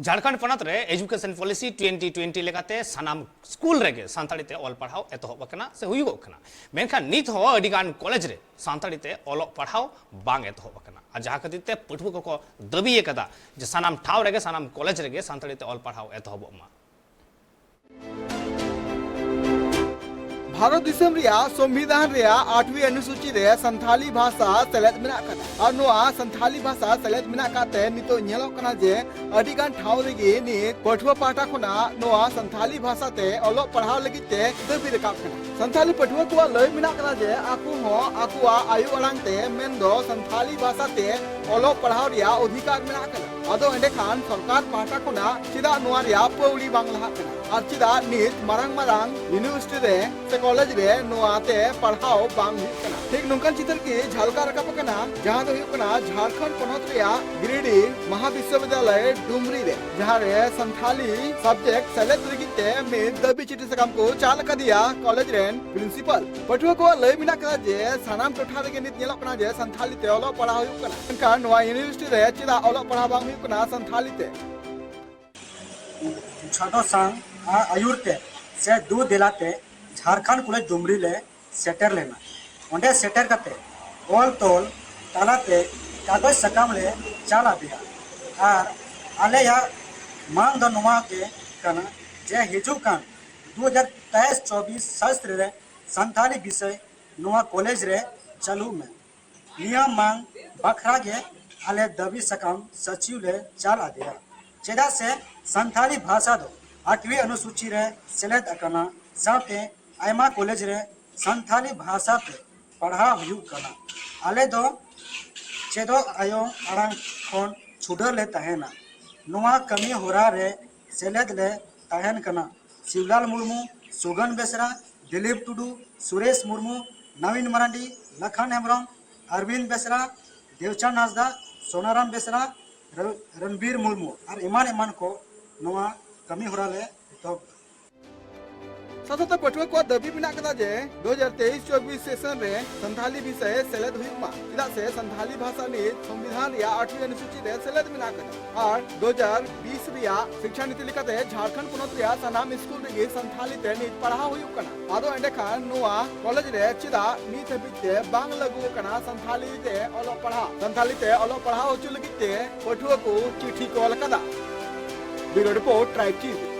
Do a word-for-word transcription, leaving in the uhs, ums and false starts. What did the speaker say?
ᱡᱷᱟᱲᱠᱷᱚᱸᱰ ᱯᱚᱱᱚᱛ ᱨᱮ education policy twenty twenty ᱞᱮᱠᱟᱛᱮ ᱥᱟᱱᱟᱢ ᱥᱠᱩᱞ ᱨᱮᱜᱮ ᱥᱟᱱᱛᱟᱲᱤ ᱛᱮ ᱚᱞ ᱯᱟᱲᱦᱟᱣ ᱮᱛᱚᱦᱚᱵ ᱟᱠᱟᱱᱟ ᱥᱮ ᱦᱩᱭᱩᱜᱚᱜ ᱠᱟᱱᱟ᱾ ᱢᱮᱱᱠᱷᱟᱱ ᱱᱤᱛ ᱦᱚᱸ ᱟᱹᱰᱤ ᱜᱟᱱ ᱠᱚᱞᱮᱡᱽ ᱨᱮ ᱥᱟᱱᱛᱟᱲᱤ ᱛᱮ ᱚᱞᱚᱜ ᱯᱟᱲᱦᱟᱣ ᱵᱟᱝ ᱮᱛᱚᱦᱚᱵ ᱟᱠᱟᱱᱟ, ᱟᱨ ᱡᱟᱦᱟᱸ ᱠᱷᱟᱹᱛᱤᱨ ᱛᱮ ᱯᱟᱹᱴᱷᱩᱣᱟᱹ ᱠᱚᱠᱚ ᱫᱟᱹᱵᱤ ᱟᱠᱟᱫᱟ ᱡᱮ ᱥᱟᱱᱟᱢ ᱴᱷᱟᱶ ᱨᱮᱜᱮ, ᱥᱟᱱᱟᱢ ᱠᱚᱞᱮᱡᱽ ᱨᱮᱜᱮ ᱥᱟᱱᱛᱟᱲᱤ ᱛᱮ ᱚᱞ ᱯᱟᱲᱦᱟᱣ ᱮᱛᱚᱦᱚᱵᱚᱜ ᱢᱟ᱾ ᱵᱷᱟᱨᱚᱛ ᱫᱤᱥᱚᱢ ᱨᱮᱭᱟᱜ ᱥᱚᱝᱵᱤᱫᱷᱟᱱ ᱨᱮᱭᱟᱜ ᱟᱴᱷᱣᱤ ᱚᱱᱩᱥᱩᱪᱤ ᱨᱮ ᱥᱟᱱᱛᱷᱟᱞᱤ ᱵᱷᱟᱥᱟ ᱥᱮᱞᱮᱫ ᱢᱮᱱᱟᱜ ᱟᱠᱟᱫᱟ᱾ ᱟᱨ ᱱᱚᱣᱟ ᱥᱟᱱᱛᱷᱟᱞᱤ ᱵᱷᱟᱥᱟ ᱥᱮᱞᱮᱫ ᱢᱮᱱᱟᱜ ᱟᱠᱟᱫ ᱛᱮ ᱱᱤᱛᱚᱜ ᱧᱮᱞᱚᱜ ᱠᱟᱱᱟ ᱡᱮ ᱟᱹᱰᱤ ᱜᱟᱱ ᱴᱷᱟᱶ ᱨᱮᱜᱮ ᱱᱤᱛ ᱯᱟᱹᱴᱷᱩᱣᱟᱹ ᱯᱟᱦᱴᱟ ᱠᱷᱚᱱᱟᱜ ᱱᱚᱣᱟ ᱥᱟᱱᱛᱷᱟᱞᱤ ᱵᱷᱟᱥᱟ ᱛᱮ ᱚᱞᱚᱜ ᱯᱟᱲᱦᱟᱣ ᱞᱟᱹᱜᱤᱫ ᱛᱮ ᱫᱟᱹᱵᱤ ᱨᱟᱠᱟᱵ ᱠᱟᱱᱟ᱾ ᱥᱟᱱᱛᱷᱟᱞᱤ ᱯᱟᱹᱴᱷᱩᱣᱟᱹ ᱠᱚᱣᱟᱜ ᱞᱟᱹᱭ ᱢᱮᱱᱟᱜ ᱠᱟᱫᱟ ᱡᱮ ᱟᱠᱚ ᱦᱚᱸ ᱟᱠᱚᱣᱟᱜ ᱟᱭᱳ ᱟᱲᱟᱝ ᱛᱮ, ᱢᱮᱱᱫᱚ ᱥᱟᱱᱛᱷᱟᱞᱤ ᱵᱷᱟᱥᱟ ᱛᱮ ᱚᱞᱚᱜ ᱯᱟᱲᱦᱟᱣ ᱨᱮᱭᱟᱜ ᱚᱫᱷᱤᱠᱟᱨ ᱢᱮᱱᱟᱜ ᱟᱠᱟᱫᱟ᱾ ᱟᱫᱚ ᱮᱸᱰᱮᱠᱷᱟᱱ ᱥᱚᱨᱠᱟᱨ ᱯᱟᱦᱴᱟ ᱠᱷᱚᱱᱟᱜ ᱪᱮᱫᱟᱜ ᱱᱚᱣᱟ ᱨᱮᱭᱟᱜ ᱯᱟᱹᱣᱲᱤ ᱵᱟᱝ ᱞᱟᱦᱟᱜ ᱠᱟᱱᱟ? ᱟᱨ ᱪᱮᱫᱟᱜ ᱱᱤᱛ ᱢᱟᱨᱟᱝ ᱢᱟᱨᱟᱝ ᱤᱭᱩᱱᱤᱵᱷᱟᱨᱥᱤᱴᱤ ᱨᱮ ᱥᱮ ᱠᱚᱞᱮᱡᱽ ᱨᱮ ᱱᱚᱣᱟ ᱛᱮ ᱯᱟᱲᱦᱟᱣ ᱵᱟᱝ ᱦᱩᱭᱩᱜ ᱠᱟᱱᱟ? ᱴᱷᱤᱠ ᱱᱚᱝᱠᱟᱱ ᱪᱤᱛᱟᱹᱨ ᱜᱮ ᱡᱷᱟᱞᱠᱟᱣ ᱨᱟᱠᱟᱵ ᱟᱠᱟᱱᱟ, ᱡᱟᱦᱟᱸ ᱫᱚ ᱦᱩᱭᱩᱜ ᱠᱟᱱᱟ ᱡᱷᱟᱲᱠᱷᱚᱸᱰ ᱯᱚᱱᱚᱛ ᱨᱮᱭᱟᱜ ᱜᱤᱨᱤᱰᱤ ᱢᱚᱦᱟ ᱵᱤᱥᱥᱚᱵᱤᱫᱽᱫᱟᱞᱚᱭ ᱰᱩᱢᱨᱤ ᱨᱮ, ᱡᱟᱦᱟᱸ ᱨᱮ ᱥᱟᱱᱛᱷᱟᱞᱤ ᱥᱟᱵᱡᱮᱠᱴ ᱥᱮᱞᱮᱫ ᱞᱟᱹᱜᱤᱫ ᱛᱮ ᱢᱤᱫ ᱫᱟᱹᱵᱤ ᱪᱤᱴᱷᱤ ᱥᱟᱠᱟᱢ ᱠᱚ ᱪᱟᱞ ᱟᱠᱟᱫᱮᱭᱟ ᱠᱚᱞᱮᱡᱽ ᱨᱮᱱ ᱯᱨᱤᱱᱥᱤᱯᱟᱞ᱾ ᱯᱟᱹᱴᱷᱩᱣᱟᱹ ᱠᱚᱣᱟᱜ ᱞᱟᱹᱭ ᱢᱮᱱᱟᱜ ᱟᱠᱟᱫᱟ ᱡᱮ ᱥᱟᱱᱟᱢ ᱴᱚᱴᱷᱟ ᱨᱮᱜᱮ ᱱᱤᱛ ᱧᱮᱞᱚᱜ ᱠᱟᱱᱟ ᱡᱮ ᱥᱟᱱᱛᱷᱟᱞᱤ ᱛᱮ ᱚᱞᱚᱜ ᱯᱟᱲᱦᱟᱣ ᱦᱩᱭᱩᱜ ᱠᱟᱱᱟ, ᱢᱮᱱᱠᱷᱟᱱ ᱱᱚᱣᱟ ᱤᱭᱩᱱᱤᱵᱷᱟᱨᱥᱤᱴᱤ ᱨᱮ ᱪᱮᱫᱟᱜ ᱚᱞᱚᱜ ᱯᱟᱲᱦᱟᱣ ᱵᱟᱝ ᱦᱩᱭᱩᱜ ᱠᱟᱱᱟ ᱥᱟᱱᱛᱷᱟᱞᱤ ᱛᱮ? ᱪᱷᱟᱰᱚ ᱥᱟᱝ ᱟᱜ ᱟᱹᱭᱩᱨ ᱛᱮ ᱥᱮ ᱫᱩ ᱫᱮᱞᱟ ᱛᱮ ᱡᱷᱟᱲᱠᱷᱚᱸᱰ ᱠᱚᱞᱮᱡᱽ ᱰᱩᱢᱨᱤ ᱞᱮ ᱥᱮᱴᱮᱨ ᱞᱮᱱᱟ᱾ ᱚᱸᱰᱮ ᱥᱮᱴᱮᱨ ᱠᱟᱛᱮ ᱚᱞ ᱛᱚᱞ ᱛᱟᱞᱟᱛᱮ ᱠᱟᱜᱚᱡᱽ ᱥᱟᱠᱟᱢ ᱞᱮ ᱪᱟᱞ ᱟᱫᱮᱭᱟ ᱟᱨ ᱟᱞᱮᱭᱟᱜ ᱢᱟᱝ ᱫᱚ ᱱᱚᱣᱟ ᱜᱮ ᱠᱟᱱᱟ ᱡᱮ ᱦᱤᱡᱩᱜ ᱠᱟᱱ ᱫᱩ ᱦᱟᱡᱟᱨ ᱛᱮᱭᱤᱥ ᱪᱚᱵᱵᱤᱥ ᱥᱟᱞ ᱨᱮ ᱥᱟᱱᱛᱷᱟᱞᱤ ᱵᱤᱥᱚᱭ ᱱᱚᱣᱟ ᱠᱚᱞᱮᱡᱽ ᱨᱮ ᱪᱟᱹᱞᱩᱜ ᱢᱮ᱾ ᱱᱤᱭᱟᱹ ᱢᱟᱝ ᱵᱟᱠᱷᱨᱟ ᱜᱮ ᱟᱞᱮ ᱫᱟᱹᱵᱤ ᱥᱟᱠᱟᱢ ᱥᱟᱹᱪᱤᱣ ᱞᱮ ᱪᱟᱞ ᱟᱫᱮᱭᱟ, ᱪᱮᱫᱟᱜ ᱥᱮ ᱥᱟᱱᱛᱷᱟᱞᱤ ᱵᱷᱟᱥᱟ ᱫᱚ ᱟᱴᱷᱣᱤ ᱚᱱᱩᱥᱩᱪᱤ ᱨᱮ ᱥᱮᱞᱮᱫ ᱟᱠᱟᱱᱟ, ᱥᱟᱶᱛᱮ ᱟᱭᱢᱟ ᱠᱚᱞᱮᱡᱽ ᱨᱮ ᱥᱟᱱᱛᱷᱟᱞᱤ ᱵᱷᱟᱥᱟ ᱛᱮ ᱯᱟᱲᱦᱟᱣ ᱦᱩᱭᱩᱜ ᱠᱟᱱᱟ᱾ ᱟᱞᱮ ᱫᱚ ᱪᱮᱫᱚᱜ ᱟᱭᱳ ᱟᱲᱟᱝ ᱠᱷᱚᱱ ᱪᱷᱩᱰᱟᱹᱨ ᱞᱮ ᱛᱟᱦᱮᱱᱟ᱾ ᱱᱚᱣᱟ ᱠᱟᱹᱢᱤ ᱦᱚᱨᱟ ᱨᱮ ᱥᱮᱞᱮᱫ ᱞᱮ ᱛᱟᱦᱮᱱ ᱠᱟᱱᱟ ᱥᱤᱵᱽᱞᱟᱞ ᱢᱩᱨᱢᱩ, ᱥᱩᱜᱟᱱ ᱵᱮᱥᱨᱟ, ᱫᱤᱞᱤᱯ ᱴᱩᱰᱩ, ᱥᱩᱨᱮᱥ ᱢᱩᱨᱢᱩ, ᱱᱟᱣᱤᱱ ᱢᱟᱨᱟᱱᱰᱤ, ᱞᱟᱠᱷᱟᱱ ᱦᱮᱢᱵᱨᱚᱢ, ᱟᱨᱵᱤᱱᱫ ᱵᱮᱥᱨᱟ, ᱫᱮᱣᱪᱟᱸᱫᱽ ᱦᱟᱸᱥᱫᱟ, ᱥᱳᱱᱟᱨᱟᱢ ᱵᱮᱥᱨᱟ, ᱨᱚ-, ᱨᱚᱱᱵᱤᱨ ᱢᱩᱨᱢᱩ ᱟᱨ ᱮᱢᱟᱱ ᱮᱢᱟᱱ ᱠᱚ ᱱᱚᱣᱟ ᱠᱟᱹᱢᱤ ᱦᱚᱨᱟ ᱞᱮ ᱮᱛᱚᱦᱚᱵ ᱮᱫᱟ᱾ ᱥᱟᱶᱛᱮ ᱯᱟᱹᱴᱷᱩᱣᱟᱹ ᱠᱚᱣᱟᱜ ᱫᱟᱹᱵᱤ ᱢᱮᱱᱟᱜ ᱟᱠᱟᱫᱟ ᱡᱮ ᱫᱩ ᱦᱟᱡᱟᱨ ᱛᱮᱭᱤᱥ ᱪᱚᱵᱵᱤᱥ ᱥᱮᱥᱚᱱ ᱨᱮ ᱥᱟᱱᱛᱷᱟᱞᱤ ᱵᱤᱥᱚᱭ ᱥᱮᱞᱮᱫ ᱦᱩᱭᱩᱜ ᱢᱟ, ᱪᱮᱫᱟᱜ ᱥᱮ ᱥᱟᱱᱛᱷᱟᱞᱤ ᱵᱷᱟᱥᱟ ᱱᱤᱛ ᱥᱚᱝᱵᱤᱫᱷᱟᱱ ᱨᱮᱭᱟᱜ ᱟᱴᱷᱣᱤ ᱚᱱᱩᱥᱩᱪᱤ ᱨᱮ ᱥᱮᱞᱮᱫ ᱢᱮᱱᱟᱜ ᱟᱠᱟᱫᱟ᱾ ᱟᱨ ᱫᱩ ᱦᱟᱡᱟᱨ ᱵᱤᱥ ᱨᱮᱭᱟᱜ ᱥᱤᱠᱷᱟ ᱱᱤᱛᱤ ᱞᱮᱠᱟᱛᱮ ᱡᱷᱟᱲᱠᱷᱚᱸᱰ ᱯᱚᱱᱚᱛ ᱨᱮᱭᱟᱜ ᱥᱟᱱᱟᱢ ᱥᱠᱩᱞ ᱨᱮᱜᱮ ᱥᱟᱱᱛᱷᱟᱞᱤ ᱛᱮ ᱱᱤᱛ ᱯᱟᱲᱦᱟᱣ ᱦᱩᱭᱩᱜ ᱠᱟᱱᱟ᱾ ᱟᱫᱚ ᱮᱸᱰᱮᱠᱷᱟᱱ ᱱᱚᱣᱟ ᱠᱚᱞᱮᱡᱽ ᱨᱮ ᱪᱮᱫᱟᱜ ᱱᱤᱛ ᱦᱟᱹᱵᱤᱡ ᱛᱮ ᱵᱟᱝ ᱞᱟᱹᱜᱩ ᱟᱠᱟᱱᱟ ᱥᱟᱱᱛᱷᱟᱞᱤ ᱛᱮ ᱚᱞᱚᱜ ᱯᱟᱲᱦᱟᱣ? ᱥᱟᱱᱛᱷᱟᱞᱤ ᱛᱮ ᱚᱞᱚᱜ ᱯᱟᱲᱦᱟᱣ ᱦᱚᱪᱚ ᱞᱟᱹᱜᱤᱫ ᱛᱮ ᱯᱟᱹᱴᱷᱩᱣᱟᱹ ᱠᱚ ᱪᱤᱴᱷᱤ ᱠᱚ ᱚᱞ ᱟᱠᱟᱫᱟ᱾ Bureau Report, Tribe T V.